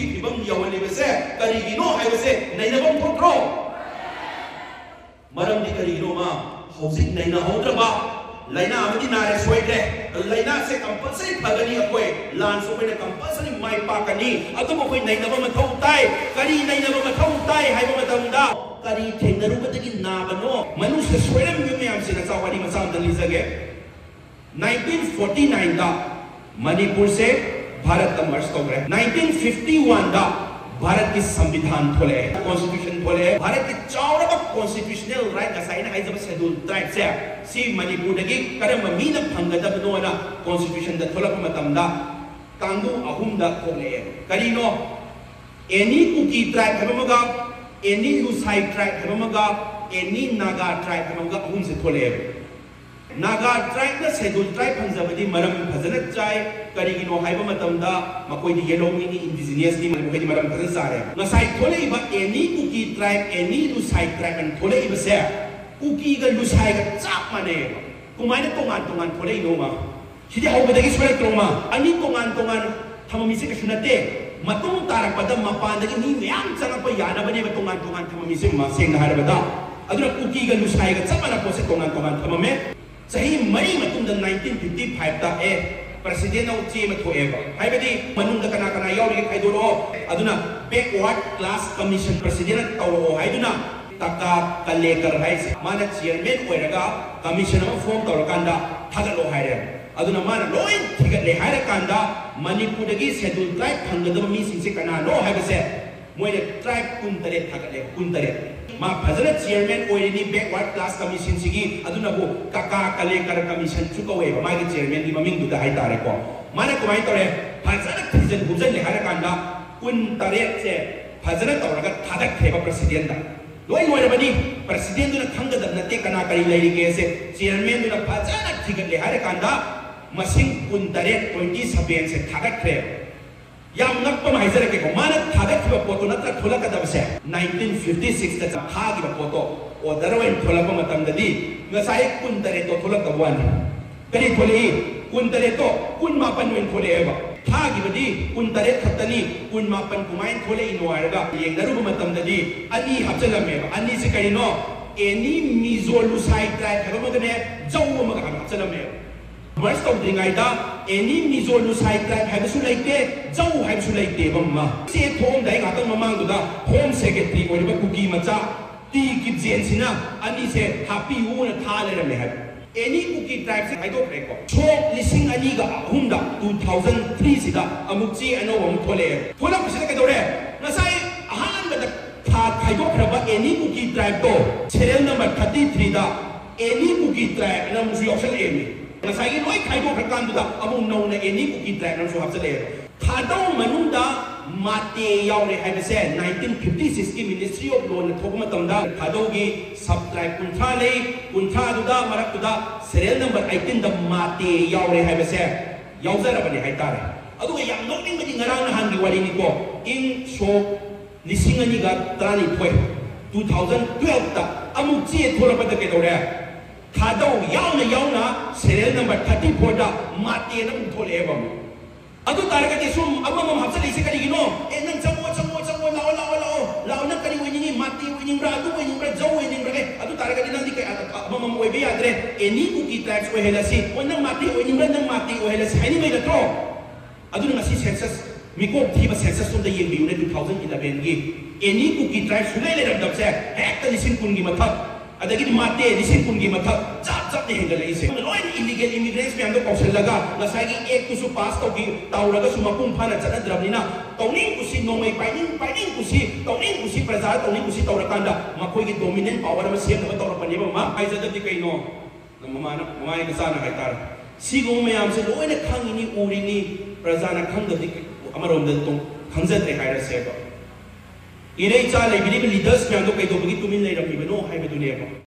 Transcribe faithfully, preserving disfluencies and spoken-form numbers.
ꯐꯤꯕꯝ ꯌꯧꯍꯜꯂꯤꯕꯁꯦ ꯀꯔꯤꯒꯤꯅꯣ ꯍꯥꯏꯕꯁꯦ ꯅꯩꯅꯐꯝ ꯊꯣꯛꯇ꯭ꯔꯣ? ꯃꯔꯝꯗꯤ ꯀꯔꯤꯒꯤꯅꯣꯃ, ꯍꯧꯖꯤꯛ ꯅꯩꯅꯍꯧꯗ꯭ꯔꯕ, ꯂꯥꯏꯅꯥ ꯑꯃꯗꯤ ꯅꯥꯔꯦ, ꯁꯣꯏꯗ꯭ꯔꯦ, ꯂꯥꯏꯅꯥꯁꯦ ꯀꯝꯄꯜꯁꯔꯤ ꯐꯒꯅꯤ, ꯑꯩꯈꯣꯏ ꯂꯥꯟꯁꯨ ꯑꯩꯈꯣꯏꯅ ꯀꯝꯄꯜꯁꯔꯤ ꯃꯥꯏ ꯄꯥꯛꯀꯅꯤ꯫ ꯑꯗꯨꯕꯨ ꯑꯩꯈꯣꯏ ꯅꯩꯅꯕ ꯃꯊꯧ ꯇꯥꯏ꯫ ꯀꯔꯤ ꯅꯩꯅꯕ ꯃꯊꯧ ꯇꯥꯏ ꯍꯥꯏꯕ ꯃꯇꯝꯗ, ꯀꯔꯤ ꯊꯦꯡꯅꯔꯨꯕꯗꯒꯤ ꯅꯥꯕꯅꯣ? ꯃꯅꯨꯡꯁꯤꯗ ꯁꯣꯏꯔꯝꯃꯤꯕ ꯃꯌꯥꯝꯁꯤꯅ ꯆꯥꯎ ꯋꯥꯔꯤ ꯃꯆꯥ ꯑꯃꯇ ꯂꯤꯖꯒꯦ꯫ ꯅꯥꯏꯟꯇꯤꯟ ꯐꯣꯔꯇꯤ ꯅꯥꯏꯟꯗ ꯃꯅꯤꯄꯨꯔꯁꯦ ꯚꯥꯔꯠꯇ ꯃꯔꯁ ꯇꯧꯈ꯭ꯔꯦ꯫ ꯅꯥꯏꯟꯇꯤꯟ ꯐꯤꯐꯇꯤ ꯋꯥꯟꯗ ꯚꯥꯔꯠꯀꯤ ꯁꯪꯕꯤꯙꯥꯟ ꯊꯣꯛꯂꯛꯑꯦ, ꯀꯣꯟꯁꯇꯤꯇ꯭ꯌꯨꯁꯟ ꯊꯣꯛꯂꯛꯑꯦ꯫ ꯚꯥꯔꯠꯀꯤ ꯆꯥꯎꯔꯕ ꯀꯣꯟꯁꯇꯤꯇ꯭ꯌꯨꯁꯅꯦꯜ ꯔꯥꯏꯠ, ꯉꯁꯥꯏ ꯑꯩꯅ ꯍꯥꯏꯖꯕ ꯁꯦꯗꯨꯜ ꯇ꯭ꯔꯥꯏꯕꯁꯦ, ꯁꯤ ꯃꯅꯤꯄꯨꯔꯗꯒꯤ ꯀꯔꯝꯕ ꯃꯤꯅ ꯐꯪꯒꯗꯕꯅꯣꯅ ꯀꯣꯟꯁꯇꯤꯇ꯭ꯌꯨꯁꯟꯗ ꯊꯣꯛꯂꯛꯄ ꯃꯇꯝꯗ ꯀꯥꯡꯕꯨ ꯑꯍꯨꯝꯗ ꯊꯣꯛꯂꯛꯑꯦ꯫ ꯀꯔꯤꯅꯣ? ꯑꯦꯅꯤ ꯀꯨꯀꯤ ꯇ꯭ꯔꯥꯏꯕ ꯍꯥꯏꯕ ꯑꯃꯒ, ꯑꯦꯅꯤ ꯂꯨꯁꯥꯏ ꯇ꯭ꯔꯥꯏꯕ ꯍꯥꯏꯕ ꯑꯃꯒ, ꯑꯦꯅꯤ ꯅꯥꯒꯥ ꯇ꯭ꯔꯥꯏꯕ ꯍꯥꯏꯕ ꯑꯃꯒ, ꯑꯍꯨꯝꯁꯦ ꯊꯣꯛꯂꯛꯑꯦꯕ꯫ ꯅꯥꯒꯥ ꯇ꯭ꯔꯥꯏꯕꯅ ꯁꯦꯗꯨꯜ ꯇ꯭ꯔꯥꯏꯕ ꯐꯪꯖꯕꯗꯤ ꯃꯔꯝ ꯐꯖꯅ ꯆꯥꯏ꯫ ꯀꯔꯤꯒꯤꯅꯣ ꯍꯥꯏꯕ ꯃꯇꯝꯗ ꯃꯈꯣꯏꯗꯤ ꯌꯦꯜꯂꯣ ꯃꯤꯅꯤ, ꯏꯟꯗꯤꯖꯤꯅꯤꯌꯁꯅꯤ, ꯃꯈꯣꯏꯗꯤ ꯃꯔꯝ ꯐꯖꯅ ꯆꯥꯔꯦ꯫ ꯉꯁꯥꯏ ꯊꯣꯛꯂꯛꯏꯕ ꯑꯦꯅꯤ ꯀꯨꯀꯤ ꯇ꯭ꯔꯥꯏꯕ, ꯑꯦꯅꯤ ꯂꯨꯁꯥꯏ ꯇ꯭ꯔꯥꯏꯕ ꯑꯅ ꯊꯣꯛꯂꯛꯏꯕꯁꯦ ꯀꯨꯀꯤꯒ ꯂꯨꯁꯥꯏꯒ ꯆꯞ ꯃꯥꯟꯅꯩꯌꯦꯕ꯫ ꯀꯃꯥꯏꯅ ꯇꯣꯉꯥꯟ ꯇꯣꯉꯥꯟ ꯊꯣꯛꯂꯛꯏꯅꯣꯃ? ꯁꯤꯗꯤ ꯍꯧꯕꯗꯒꯤ ꯁꯣꯏꯔꯛꯇ꯭ꯔꯣꯃ? ꯑꯅꯤ ꯇꯣꯉꯥꯟ ꯇꯣꯉꯥꯟ ꯊꯝꯃꯝꯃꯤꯁꯦ ꯀꯩꯁꯨ ꯅꯠꯇꯦ꯫ ꯃꯇꯨꯡ ꯇꯥꯔꯛꯄꯗ ꯃꯄꯥꯟꯗꯒꯤ ꯃꯤ ꯃꯌꯥꯝ ꯆꯪꯉꯛꯄ ꯌꯥꯅꯕꯅꯦꯕ ꯇꯣꯉꯥꯟ ꯇꯣꯉꯥꯟ ꯊꯝꯃꯝꯃꯤꯁꯦ, ꯃ-, ꯁꯦꯡꯅ ꯍꯥꯏꯔꯕꯗ꯫ ꯑꯗꯨꯅ ꯀꯨꯀꯤꯒ ꯂꯨꯁꯥꯏꯒ ꯆꯞ ꯃꯥꯟꯅꯕ ꯄꯣꯠꯁꯦ ꯇꯣꯉꯥꯟ ꯇꯣꯉꯥꯟ ꯊꯝꯃꯝꯃꯦ꯫ ꯆꯍꯤ ꯃꯔꯤ ꯃꯇꯨꯡꯗ ꯅꯥꯏꯟꯇꯤꯟ ꯐꯤꯐꯇꯤ ꯐꯥꯏꯚꯇ, ꯑꯦ, ꯄ꯭ꯔꯁꯤꯗꯦꯟ ꯑꯃ ꯆꯦ ꯑꯃ ꯊꯣꯛꯑꯦꯕ꯫ ꯍꯥꯏꯕꯗꯤ ꯃꯅꯨꯡꯗ ꯀꯅꯥ ꯀꯅꯥ ꯌꯥꯎꯔꯤꯒꯦ ꯈꯥꯏꯗꯣꯔꯛꯑꯣ꯫ ꯑꯗꯨꯅ backward class commission ꯄ꯭ꯔꯁꯤꯗꯦꯟꯅ ꯇꯧꯔꯛꯑꯣ ꯍꯥꯏꯗꯨꯅ ꯀꯀꯥ ꯀꯂꯦꯀꯔ ꯍꯥꯏꯁꯦ ꯃꯥꯅ ꯆꯤꯌꯔꯃꯦꯟ ꯑꯣꯏꯔꯒ ꯀꯃꯤꯁꯟ ꯑꯃ ꯐꯣꯔꯝ ꯇꯧꯔꯀꯥꯟꯗ ꯊꯥꯒꯠꯂꯣ ꯍꯥꯏꯔꯦ꯫ ꯑꯗꯨꯅ ꯃꯥꯅ ꯂꯣꯏ ꯊꯤꯒꯠꯂꯦ ꯍꯥꯏꯔꯀꯥꯟꯗ ꯃꯅꯤꯄꯨꯔꯗꯒꯤ ꯁꯦꯗꯨꯜ ꯇ꯭ꯔꯥꯏꯕ ꯐꯪꯒꯗꯕ ꯃꯤꯁꯤꯡꯁꯦ ꯀꯅꯥꯅꯣ ꯍꯥꯏꯕꯁꯦ ꯃꯣꯏꯅ ꯇ꯭ꯔꯥꯏꯕ ꯀꯨꯟꯇꯔꯦꯠ ꯊꯥꯒꯠꯂꯦ, ꯀꯨꯟꯇꯔꯦꯠ꯫ ꯃꯥ ꯐꯖꯅ ꯆꯤꯌꯔꯃꯦꯟ ꯑꯣꯏꯔꯤꯅꯤ backward class commission ꯁꯤꯒꯤ, ꯑꯗꯨꯅꯕꯨ ꯀꯀꯥ ꯀꯂꯦꯀꯔ ꯀꯃꯤꯁꯟꯁꯨ ꯀꯧꯋꯦꯕ ꯃꯥꯒꯤ ꯆꯤꯌꯔꯃꯦꯟꯒꯤ ꯃꯃꯤꯡꯗꯨꯗ ꯍꯥꯏꯇꯥꯔꯦꯀꯣ꯫ ꯃꯥꯅ ꯀꯃꯥꯏꯅ ꯇꯧꯔꯦ? ꯐꯖꯅ ꯊꯤꯖꯤꯟ ꯈꯣꯝꯖꯤꯜꯂꯦ ꯍꯥꯏꯔꯀꯥꯟꯗ ꯀꯨꯟꯇꯔꯦꯠꯁꯦ ꯐꯖꯅ ꯇꯧꯔꯒ ꯊꯥꯒꯠꯈ꯭ꯔꯦꯕ ꯄ꯭ꯔꯁꯤꯗꯦꯟꯗ꯫ ꯂꯣꯏ ꯂꯣꯏꯔꯕꯅꯤ꯫ ꯄ꯭ꯔꯁꯤꯗꯦꯟꯗꯨꯅ ꯈꯪꯒꯗꯕ ꯅꯠꯇꯦ ꯀꯅꯥ ꯀꯔꯤ ꯂꯩꯔꯤꯒꯦꯁꯦ꯫ ꯆꯤꯌꯔꯃꯦꯟꯗꯨꯅ ꯐꯖꯅ ꯊꯤꯒꯠꯂꯦ ꯍꯥꯏꯔꯀꯥꯟꯗ ꯃꯁꯤꯡ ꯀꯨꯟꯇꯔꯦꯠ, twenty seven ꯁꯦ ꯊꯥꯒꯠꯈ꯭ꯔꯦꯕ꯫ ꯌꯥꯝ ꯉꯛꯄ ꯑꯃ ꯍꯥꯏꯖꯔꯛꯀꯦꯀꯣ, ꯃꯥꯅ ꯊꯥꯒꯠꯈꯤꯕ ꯄꯣꯠꯇꯣ ꯅꯠꯇ꯭ꯔ ꯊꯣꯛꯂꯛꯀꯗꯕꯁꯦ꯫ ꯅꯥꯏꯟꯇꯤꯟ ꯐꯤꯐꯇꯤ ꯁꯤꯛꯁꯇ ꯊꯥꯈꯤꯕ ꯄꯣꯠꯇꯣ ꯑꯣꯔꯗꯔ ꯑꯣꯏꯅ ꯊꯣꯛꯂꯛꯄ ꯃꯇꯝꯗꯗꯤ ꯉꯁꯥꯏ ꯀꯨꯟꯇꯔꯦꯠꯇꯣ ꯊꯣꯛꯂꯛꯇꯕ ꯋꯥꯅꯤ꯫ ꯀꯔꯤ ꯊꯣꯛꯂꯛꯏ? ꯀꯨꯟꯇꯔꯦꯠꯇꯣ ꯀꯨꯟꯃꯥꯄꯟ ꯑꯣꯏꯅ ꯊꯣꯛꯂꯛꯑꯦꯕ꯫ ꯊꯥꯈꯤꯕꯗꯤ ꯀꯨꯟꯇꯔꯦꯠ ꯈꯛꯇꯅꯤ, ꯀꯨꯟꯃꯥꯄꯟ ꯀꯃꯥꯏꯅ ꯊꯣꯛꯂꯛꯏꯅꯣ ꯍꯥꯏꯔꯒ ꯌꯦꯡꯅꯔꯨꯕ ꯃꯇꯝꯗꯗꯤ ꯑꯅꯤ ꯍꯥꯞꯆꯜꯂꯝꯃꯦꯕ꯫ ꯑꯅꯤꯁꯦ ꯀꯔꯤꯅꯣ? Any Mizo Lusai tribe ꯍꯥꯏꯕ ꯑꯃꯒꯅꯦ, ꯖꯧ ꯑꯃꯒ ꯍꯥꯟꯅ ꯍꯥꯞꯆꯜꯂꯝꯃꯦꯕ꯫ Merge ꯇꯧꯗ꯭ꯔꯤꯉꯩꯗ Any Mizo Lusai tribe ꯍꯥꯏꯕꯁꯨ ꯂꯩꯇꯦ, ꯖꯧ ꯍꯥꯏꯕꯁꯨ ꯂꯩꯇꯦꯕ꯫ ꯑꯃ ꯆꯦ ꯊꯣꯛꯑꯝꯗꯥꯏ ꯉꯥꯛꯇꯪ ꯃꯃꯥꯡꯗꯨꯗ Home Secretary ꯑꯣꯏꯔꯤꯕ ꯀꯨꯀꯤ ꯃꯆꯥ ꯇꯤ ꯀꯤꯞꯖꯦꯟꯁꯤꯅ ꯑꯅꯤꯁꯦ ꯍꯥꯞꯄꯤꯌꯨꯅ ꯊꯥ ꯂꯩꯔꯝꯃꯦ ꯍꯥꯏꯕ꯫ Any Kuki tribe ꯁꯦ ꯈꯥꯏꯗꯣꯛꯈ꯭ꯔꯦꯀꯣ꯫ ꯁꯣꯛ ꯂꯤꯁꯤꯡ ꯑꯅꯤꯒ ꯑꯍꯨꯝꯗ, two thousand three ꯁꯤꯗ ꯑꯃꯨꯛ ꯆꯦ ꯑꯅꯧꯕ ꯑꯃ ꯊꯣꯛꯂꯛꯑꯦ꯫ ꯊꯣꯛꯂꯛꯄꯁꯤꯗ ꯀꯩꯗꯧꯔꯦ? ꯉꯁꯥꯏ ꯑꯍꯥꯟꯕꯗ ꯊꯥ ꯈꯥꯏꯗꯣꯛꯈ꯭ꯔꯕ Any Kuki tribe ꯇꯣ serial number thirty three ꯗ Any Kuki tribe ꯑꯅ ꯑꯃꯨꯛꯁꯨ ꯌꯥꯎꯁꯜꯂꯛꯑꯦꯃꯤ꯫ ꯉꯁꯥꯏꯒꯤ ꯂꯣꯏ ꯈꯥꯏꯗꯣꯛꯈ꯭ꯔꯀꯥꯟꯗꯨꯗ ꯑꯃꯨꯛ ꯅꯧꯅ Any Kuki tribe ꯑꯃꯁꯨ ꯍꯥꯞꯆꯜꯂꯛꯑꯦꯕ꯫ ꯊꯥꯗꯧ ꯃꯅꯨꯡꯗ ꯃꯥꯇꯦ ꯌꯥꯎꯔꯦ ꯍꯥꯏꯕꯁꯦ nineteen fifty six ꯀꯤ Ministry of Law ꯅ ꯊꯣꯛꯄ ꯃꯇꯝꯗ ꯊꯥꯗꯧꯒꯤ sub tribe ꯀꯨꯟꯊ꯭ꯔꯥ ꯂꯩ, ꯀꯨꯟꯊ꯭ꯔꯥꯗꯨꯗ ꯃꯔꯛꯇꯨꯗ serial number eighteen ꯗ ꯃꯥꯇꯦ ꯌꯥꯎꯔꯦ ꯍꯥꯏꯕꯁꯦ ꯌꯥꯎꯖꯔꯕꯅꯤ ꯍꯥꯏꯇꯥꯔꯦ꯫ ꯑꯗꯨꯒ ꯌꯥꯝ ꯅꯣꯛꯅꯤꯡꯕꯗꯤ ꯉꯔꯥꯡ ꯅꯍꯥꯟꯒꯤ ꯋꯥꯔꯤꯅꯤꯀꯣ, ꯏꯪ ꯁꯣꯛ ꯂꯤꯁꯤꯡ ꯑꯅꯤꯒ ꯇꯔꯥꯅꯤꯊꯣꯏ, two thousand twelve ꯇ ꯑꯃꯨꯛ ꯆꯦ ꯊꯣꯛꯂꯛꯄꯗ ꯀꯩꯗꯧꯔꯦ? ꯊꯥꯗꯧ ꯌꯥꯎꯅ ꯌꯥꯎꯅ serial number thirty four ꯗ ꯃꯥꯇꯦꯅ ꯑꯃꯨꯛ ꯊꯣꯛꯂꯛꯑꯦꯕ ꯑꯃꯨꯛ꯫ ꯑꯗꯨ ꯇꯥꯔꯒꯗꯤ ꯁꯨꯝ ꯑꯃꯃꯝ ꯍꯥꯞꯆꯜꯂꯛꯏꯁꯦ ꯀꯔꯤꯒꯤꯅꯣ? ꯑꯦ, ꯅꯪ ꯆꯪꯉꯣ, ꯆꯪꯉꯣ, ꯆꯪꯉꯣ, ꯂꯥꯛꯑꯣ, ꯂꯥꯛꯑꯣ, ꯂꯥꯛꯑꯣ, ꯂꯥꯛꯑꯣ, ꯅꯪ ꯀꯔꯤ ꯑꯣꯏꯅꯤꯡꯉꯤ? ꯃꯥꯇꯦ ꯑꯣꯏꯅꯤꯡꯕ꯭ꯔꯥ? ꯑꯗꯨ ꯑꯣꯏꯅꯤꯡꯕ꯭ꯔꯥ? ꯖꯧ ꯑꯣꯏꯅꯤꯡꯕ꯭ꯔꯥ? ꯑꯦ, ꯑꯗꯨ ꯇꯥꯔꯒꯗꯤ ꯅꯪꯗꯤ ꯀꯩ, ꯑ-, ꯑ-, ꯑꯃꯃꯝ ꯑꯣꯏꯕ ꯌꯥꯗ꯭ꯔꯦ꯫ Any Kuki tribes ꯑꯣꯏꯍꯜꯂꯁꯤ꯫ ꯑꯣ, ꯅꯪ ꯃꯥꯇꯦ ꯑꯣꯏꯅꯤꯡꯕ꯭ꯔꯥ? ꯅꯪ ꯃꯥꯇꯦ ꯑꯣꯏꯍꯜꯂꯁꯤ ꯍꯥꯏꯅꯤꯡꯕꯩ ꯅꯠꯇ꯭ꯔꯣ? ꯑꯗꯨꯅ ꯉꯁꯤ census, ꯃꯤꯀꯣꯛ ꯊꯤꯕ census ꯇꯣꯝꯗ ꯌꯦꯡꯕꯤꯌꯨꯅꯦ, two thousand eleven ꯒꯤ꯫ Any Kuki tribe ꯁꯨꯡꯂꯩ ꯂꯩꯔꯝꯗꯕꯁꯦ ꯍꯦꯛꯇ ꯂꯤꯁꯤꯡ ꯀꯨꯟꯒꯤ ꯃꯊꯛ, ꯑꯗꯒꯤꯗꯤ ꯃꯥꯇꯦ ꯂꯤꯁꯤꯡ ꯀꯨꯟꯒꯤ ꯃꯊꯛ ꯆꯞ ꯆꯞꯅ ꯍꯦꯟꯒꯠꯂꯛꯏꯁꯦ꯫ ꯂꯣꯏꯅ illegal immigrants ꯃꯌꯥꯝꯗꯣ ꯀꯧꯁꯜꯂꯒ ꯉꯁꯥꯏꯒꯤ act ꯇꯨꯁꯨ pass ꯇꯧꯈꯤ, ꯇꯧꯔꯒꯁꯨ ꯃꯄꯨꯡ ꯐꯥꯅ ꯆꯠꯅꯗ꯭ꯔꯕꯅꯤꯅ ꯇꯧꯅꯤꯡ ꯀꯨꯁꯤ, ꯅꯣꯡꯃꯩ ꯄꯥꯏꯅꯤꯡ ꯄꯥꯏꯅꯤꯡ ꯀꯨꯁꯤ, ꯇꯧꯅꯤꯡ ꯀꯨꯁꯤ, ꯄ꯭ꯔꯖꯥꯗ ꯇꯧꯅꯤꯡ ꯀꯨꯁꯤ ꯇꯧꯔꯀꯥꯟꯗ ꯃꯈꯣꯏꯒꯤ dominant power ꯑꯃ ꯁꯦꯝꯅꯕ ꯇꯧꯔꯛꯄꯅꯦꯕ꯫ ꯃꯥ ꯍꯥꯏꯖꯗꯕꯗꯤ ꯀꯩꯅꯣ? ꯃꯃꯥꯅ, ꯃꯃꯥꯒꯤ ꯃꯆꯥꯅ ꯍꯥꯏꯇꯥꯔꯦ꯫ ꯁꯤꯒꯨꯝꯕ ꯃꯌꯥꯝꯁꯦ ꯂꯣꯏꯅ ꯈꯪꯉꯤꯅꯤ, ꯎꯔꯤꯅꯤ, ꯄ꯭ꯔꯖꯥꯅ ꯈꯪꯗꯕꯗꯤ ꯑꯃꯔꯣꯝꯗ ꯑꯗꯨꯝ ꯈꯪꯖꯗ꯭ꯔꯦ ꯍꯥꯏꯔꯁꯦꯕ꯫ ꯏꯔꯩꯆꯥ ꯂꯩꯕꯤꯔꯤꯕ leaders ꯃꯌꯥꯝꯗꯣ ꯀꯩꯗꯧꯕꯒꯤ ꯇꯨꯃꯤꯟ ꯂꯩꯔꯝꯃꯤꯕꯅꯣ ꯍꯥꯏꯕꯗꯨꯅꯦꯕ꯫